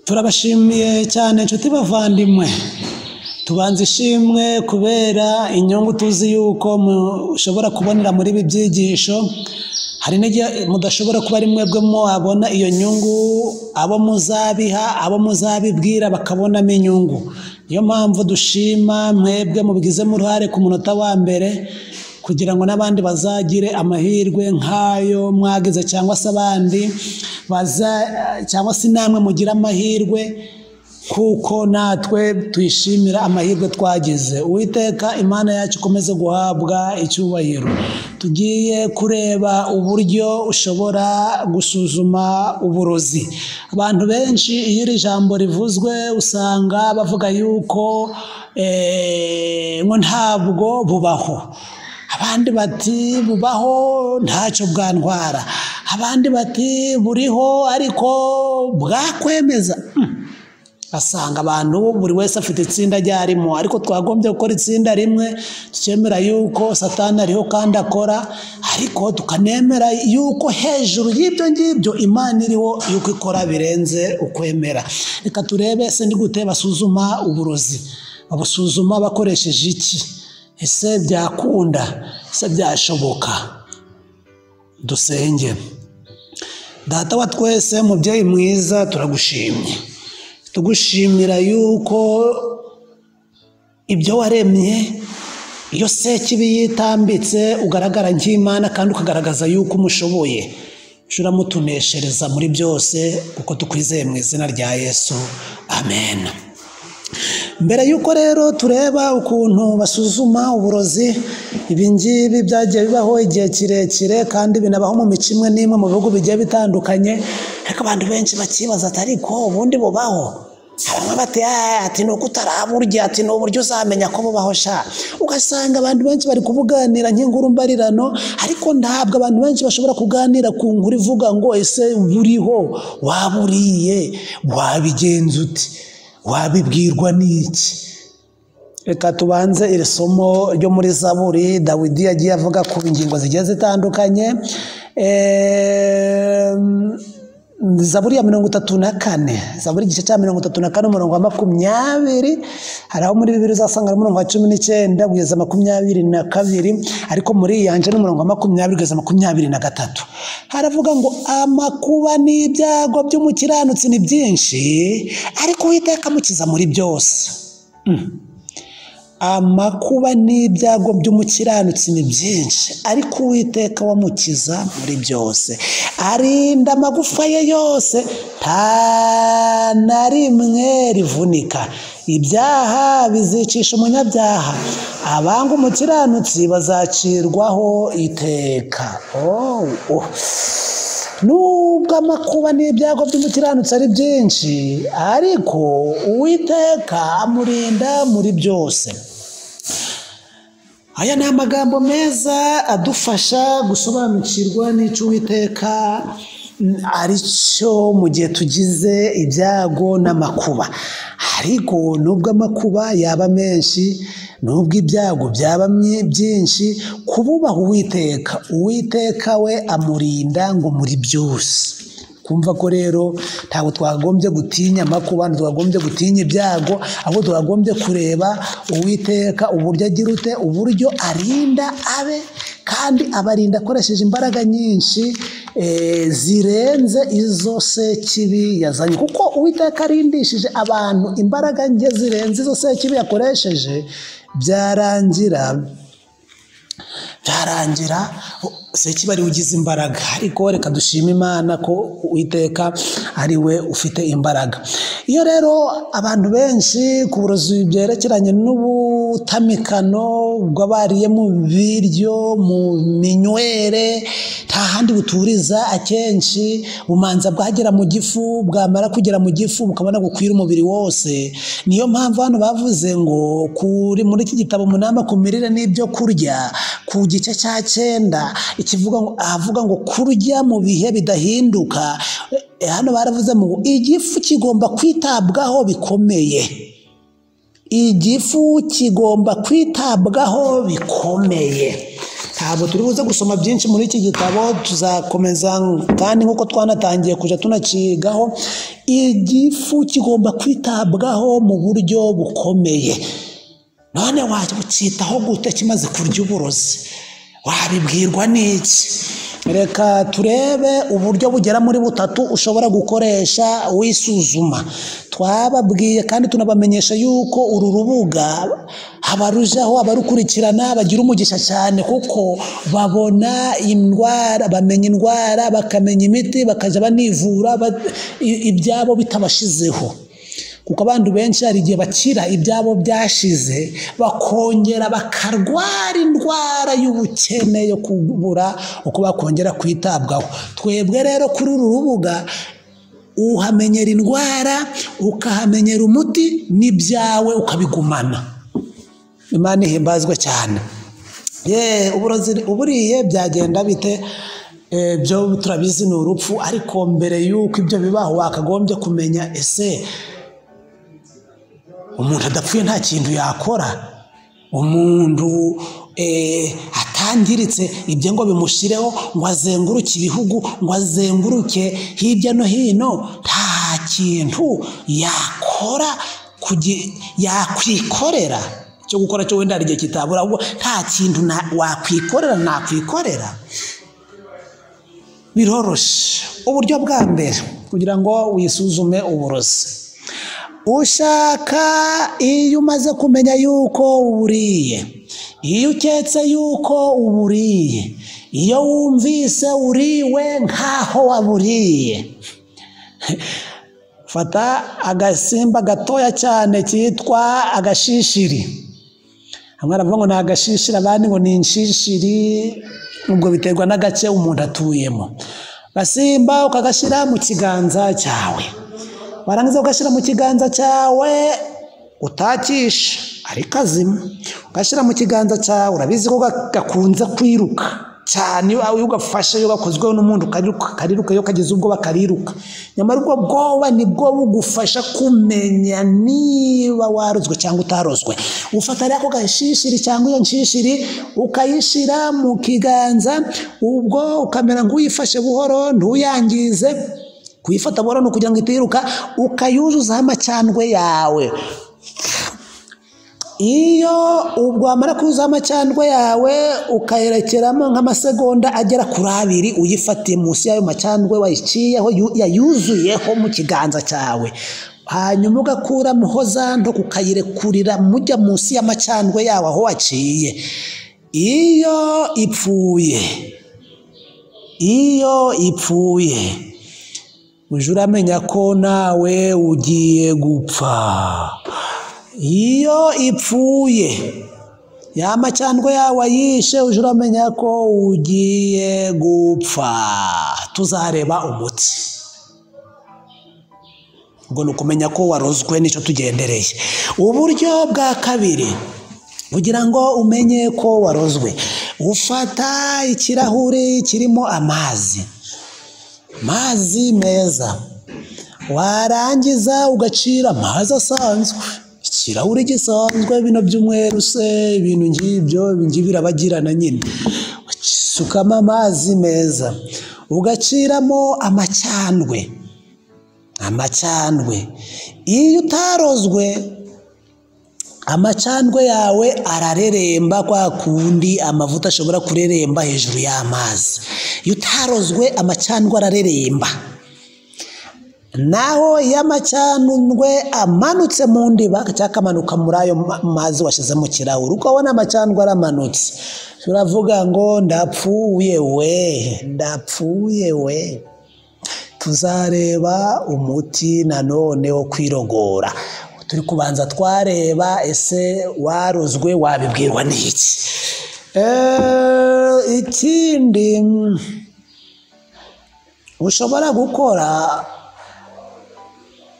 Turabashimiye cyane inshuti bavandimwe, tubanza ishimwe kubera inyungu tuzi yuko mushobora kubonera muri ibi byigisho. Hari n'igihe mudashobora kuba ari mwebwe mwabona iyo nyungu, abo muzabiha, abo muzabibwira bakabonamo inyungu. Niyo mpamvu dushima mwebwe mubigizemo uruhare ku munota wa mbere, kugira ngo n'abandi bazagire amahirwe nk'ayo mwagize, cyangwa se abandi baza, cyangwa se namwe mugire amahirwe kuko natwe tuyishimira amahirwe twagize. Uwiteka Imana yacu ikomeze guhabwa icyubahiro. Tugiye kureba uburyo ushobora gusuzuma uburozi. Abantu benshi iyo iri jambo rivuzwe usanga bavuga yuko ngo ntabwo bubaho, abandi bati bubaho ntacyo bwantwara, abandi bati buriho ariko bwakwemeza. Asanga abantu buri wese afite itsinda ryarimo, ariko twagombye gukora itsinda rimwe tukemera yuko Satani ariho kandi akora, ariko tukanemera yuko hejuru y'ibyo ngibyo Imana iriho, yuko ikora birenze ukwemera. Reka turebe ese ni gute basuzuma uburozi, babusuzuma bakoresheje iki? Ese byakunda? Ese byashoboka? Dusenge. Data wa twese, mubyeyi mwiza, turagushimye, tugushimira yuko ibyo waremye iyo sekibi yitambitse ugaragara nk'Imana, kandi ukagaragaza yuko umushoboye. Uramutuneshereza muri byose kuko tukwizeye mu izina rya Yesu, amen. Mbere y'uko rero tureba ukuntu basuzuma uburozi, ibi ngibi byagiye bibaho igihe kirekire kandi binabaho mu mico imwe n'imwe mu bihugu bigiye bitandukanye, ariko abantu benshi bakibaza ati ariko ubundi bubaho? Bamwe bati ati ni uko utaraburya, ati ni uburyo uzamenya ko bubaho sha. Ugasanga abantu benshi bari kubuganira nk'inkuru mbarirano, ariko ntabwo abantu benshi bashobora kuganira ku nkuru ivuga ngo ese buriho, waburiye, wabigenza uti, wabibwirwa n'iki? Reka tubanze iri somo ryo muri Zaburi. Dawidi yagiye avuga ku ngingo zigiye zitandukanye. Zaburi ya 34, Zaburi igice cya 34 umurongo wa 20, hari aho muri Bibiliya uzasanga ari umurongo wa 19 kugeza 22, ariko muri yanje n'umurongo wa 20 kugeza 23. Haravuga ngo amakuba n'ibyago by'umukiranutsi ni byinshi, ariko Uwiteka amukiza muri byose. Amakuba n'ibyago by'umukiranutsi ni byinshi, ariko Uwiteka wamukiza muri byose. Arinda amagufa ye yose, nta na rimwe rivunika. Ibyaha bizicisha umunyabyaha, abanga umukiranutsi bazacirwaho iteka. Nubwo amakuba n'ibyago by'umukiranutsi ari byinshi, ariko Uwiteka amurinda muri byose. Aya ni amagambo meza adufasha gusobanukirwa n'icyo Uwiteka ari cyo mu gihe tugize ibyago n'amakuba. Ariko nubwo amakuba yaba menshi, nubwo ibyago byaba byinshi, kububaha Uwiteka, Uwiteka we amurinda ngo muri byose. Kumva ko rero ntabwo twagombye gutinya amakuba, ntitwagombye gutinya ibyago, ahubwo twagombye kureba Uwiteka uburyo agira ute, uburyo arinda abe, kandi abarinda akoresheje imbaraga nyinshi zirenze izo sekibi yazanye. Kuko Uwiteka arindishije abantu imbaraga nke zirenze izo sekibi yakoresheje, byarangira sekibi ari ugize imbaraga. Ariko reka dushime Imana ko Uwiteka ari we ufite imbaraga. Iyo rero abantu benshi ku burozi byerekeranye n'ubutamikano bw'abariye mu biryo, mu minywere, nta handi buturiza, akenshi bumanza bwagera mu gifu, bwamara kugera mu gifu bukabona gukwira umubiri wose. Niyo mpamvu hano bavuze ngo kuri muri iki gitabo Munama ku mirire n'ibyo kurya, ku gice cya 9 ikivuga ngo avuga ngo kurya mu bihe bidahinduka. Hano baravuze ngo igifu kigomba kwitabwaho bikomeye. Igifu kigomba kwitabwaho bikomeye. Ntabwo turi buze gusoma byinshi muri iki gitabo, tuzakomeza kandi nk'uko twanatangiye kujya tunakigaho. Igifu kigomba kwitabwaho mu buryo bukomeye. None wacyitaho gute kimaze kurya uburozi? Wabibwirwa n'iki? Reka turebe uburyo bugera muri butatu ushobora gukoresha wisuzuma. Twababwiye kandi tunabamenyesha yuko uru rubuga abarujaho, abarukurikirana bagira umugisha cyane, kuko babona indwara, bamenya indwara, bakamenya imiti, bakajya banivura ibyabo bitabashizeho. Kuko abantu benshi hari igihe bakira ibyabo byashize, bakongera bakarwara indwara y'ubukene yo kubura uko bakongera kwitabwaho. Twebwe rero kuri uru rubuga uhamenyera indwara, ukahamenyera umuti, n'ibyawe ukabigumana. Imana ihimbazwe cyane. Uburozi uburiye byagenda bite? Byo turabizi ni urupfu, ariko mbere y'uko ibyo bibaho wakagombye kumenya ese umuntu adapfuye nta kintu yakora, umuntu atangiritse ibyo ngo bimushireho, ngo azenguruke ibihugu, ngo azenguruke hirya no hino, nta kintu yakora, yakwikorera. Icyo gukora cyo wenda hari igihe kitabura, ahubwo nta kintu wakwikorera, nakwikorera. Biroroshe. Uburyo bwa mbere kugira ngo wisuzume uburozi, ushaka iyo umaze kumenya yuko uburiye, iyo uketse yuko uburiye, iyo wumvise uriwe nkaho waburiye, fata agasimba gatoya cyane kitwa agashishiri. Bamwe baravuga ngo ni agashishiri, abandi ngo ni inshishiri, ubwo biterwa n'agace umuntu atuyemo. Agasimba ukagashyira mu kiganza cyawe, warangiza ugashyira mu kiganza cyawe utakisha ari kazima, ugashyira mu kiganza cyawe. Urabizi ko gakunze kwiruka cyane, iyo ugafashe, iyo gakozweho n'umuntu kariruka, iyo kageze ubwoba kariruka. Nyamara ubwo bwoba nibwo bugufasha kumenya niba warozwe cyangwa utarozwe. Ufata rero ako gashishiri cyangwa iyo nshishiri ukayishyira mu kiganza, ubwo ukamera nk'uyifashe buhoro, ntuyangize. Kuyifata buhoro ni ukugira ngo itiruka, ukayuzuzaho amacandwe yawe. Iyo ubwo wamara kuzuzaho amacandwe yawe, ukayerekeramo nk'amasegonda agera kuri 2, uyifatiye munsi y'ayo macandwe wayiciyeho, yayuzuyeho mu kiganza cyawe, hanyuma ugakuramo za nto ukayirekurira mujya munsi y'amacandwe yawe aho waciye. Iyo ipfuye, iyo ipfuye, uje uramenya ko nawe ugiye gupfa. Iyo ipfuye ya macandwe yawe ayishe, uje uramenya ko ugiye gupfa. Tuzareba umuti. Ubwo ni ukumenya ko warozwe, nicyo tugendereye. Uburyo bwa kabiri kugira ngo umenye ko warozwe, ufata ikirahuri kirimo amazi, amazi meza, warangiza ugacira amazi asanzwe, ikirahuri gisanzwe, bino by'umweru se, ibintu ngibyo birabagirana nyine. Usukamo amazi meza, ugaciramo amacandwe, amacandwe. Iyo utarozwe amacandwe yawe arareremba kwa kundi amavuta ashobora kureremba hejuru y'amazi. Iyo utarozwe amacandwe arareremba. Naho iyo amacandwe amanutse mu ndiba cyangwa akamanuka muri ayo mazi washyize mu kirahuri, ukabona amacandwe aramanutse, turavuga ngo ndapfuye we, ndapfuye we. Tuzareba umuti nanone wo kwirogora. Turi kubanza twareba ese warozwe wabibwirwa n'iki. Ikindi ushobora gukora,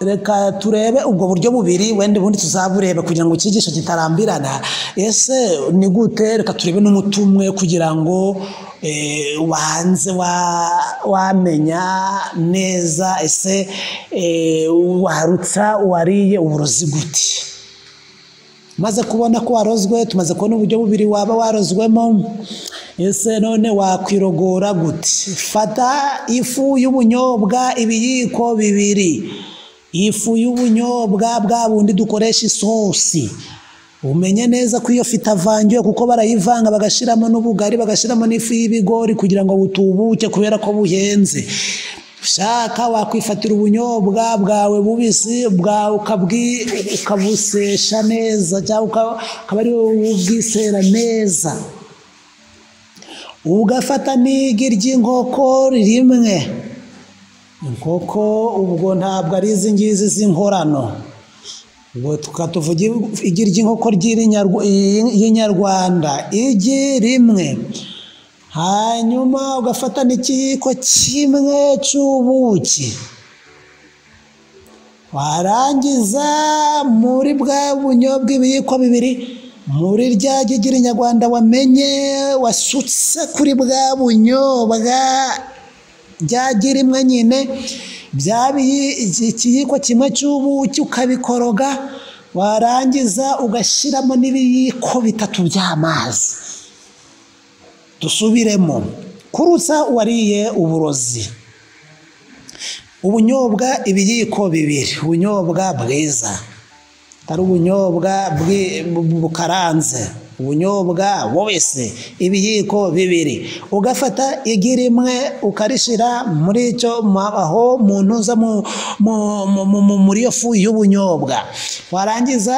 reka turebe ubwo buryo bubiri, wenda ubundi tuzaburebe kugira ngo icyigisho kitarambirana. Ese ni gute? Reka turebe n'umuti umwe kugira ngo wanze wamenya neza ese warutsa wariye uburozi gute. Maze kubona ko warozwe, tumaze kubona uburyo bubiri waba warozwemo. Ese none wakwirogora gute? Fata ifu y'ubunyobwa ibiyiko 2, ifu y'ubunyobwa bwa bundi dukoresha isosi. Umenye neza ko iyo itavangiwe, kuko barayivanga bagashyiramo n'ubugari, bagashyiramo n'ifu y'ibigori kugira ngo butubuke kubera ko buhenze. Ushaka wakwifatira ubunyobwa bwawe bubisi bwawe ukabusesha neza, cyangwa ukaba ari wowe ubwisera neza. Ugafata n'igi ry'inkoko rimwe. Inkoko ubwo ntabwo ari izi ngizi z'inkorano, ubwo tukatuvuga igi ry'inkoko ry'inyarwanda, igi rimwe. Hanyuma ugafata n'ikiyiko kimwe cy'ubuki. Warangiza muri bwa bunyobwa ibiyiko 2, muri rya gi ry'inyarwanda wamenye wasutse kuri bwa bunyobwa rya gi rimwe nyine, bya ikiyiko kimwe cy'ubuki ukabikoroga. Warangiza ugashyiramo n'ibiyiko 3 by'amazi. Dusubiremo: kurutsa wariye uburozi, ubunyobwa ibiyiko 2, ubunyobwa bwiza, atari ubunyobwa bukaranze, ubunyobwa bubisi, ibiyiko 2. Ugafata igi rimwe ukarishyira muri icyo aho muntu uza muri iyo fu y'ubunyobwa. Warangiza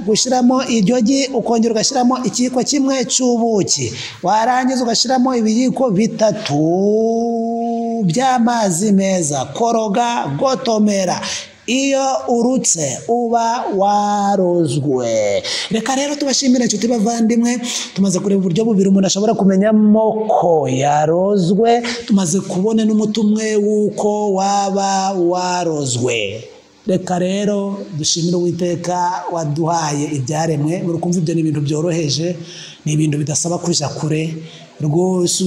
gushyiramo iryo gi, ukongera ugashyiramo ikiyiko kimwe cy'ubuki. Warangiza ugashyiramo ibiyiko 3 by'amazi meza. Koroga, gotomera. Iyo urutse uba warozwe. Reka rero tubashimire inshuti bavandimwe, tumaze kureba uburyo bubiri umuntu ashobora kumenyamo ko yarozwe, tumaze kubona n'umuti umwe w'uko waba warozwe. Reka rero dushimire Uwiteka waduhaye ibyaremwe. Muri kumva ibyo ni ibintu byoroheje, ni ibintu bidasaba kujya kure rwose.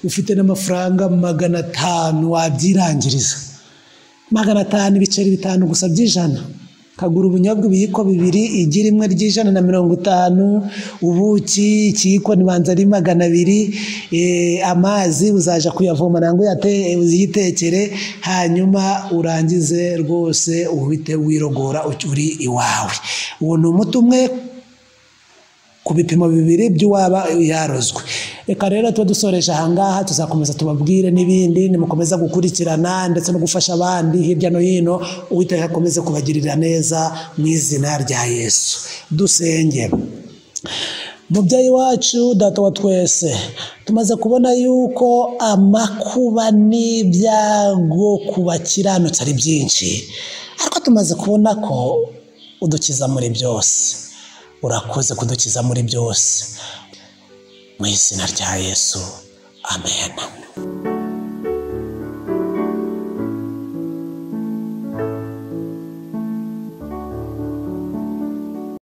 Ufite n'amafaranga 500 wabyirangiriza. 500, ibiceri 5 gusa by'ijana, kagura ubunyobwa ibiyiko 2, igi rimwe ry'150, ubuki ikiyiko nibanza ari 200, amazi uzaja kuyavoma nangwa uyitekere, hanyuma urangize rwose uhite wirogora uri iwawe. Uwo ni umuti umwe ku bipimo 2 by'uwaba yarozwe. Reka rero tuba dusoreje ahangaha, tuzakomeza tubabwire n'ibindi. Nimukomeza gukurikirana ndetse no gufasha abandi hirya no hino, Uwiteka akomeze kubagirira neza mu izina rya Yesu. Dusenge. Mubyeyi wacu, Data wa twese, tumaze kubona yuko amakuba n'ibyago ku bakiranutsi ari byinshi, ariko tumaze kubona ko udukiza muri byose. Urakoze kudukiza muri byose, mu izina rya Yesu, amen.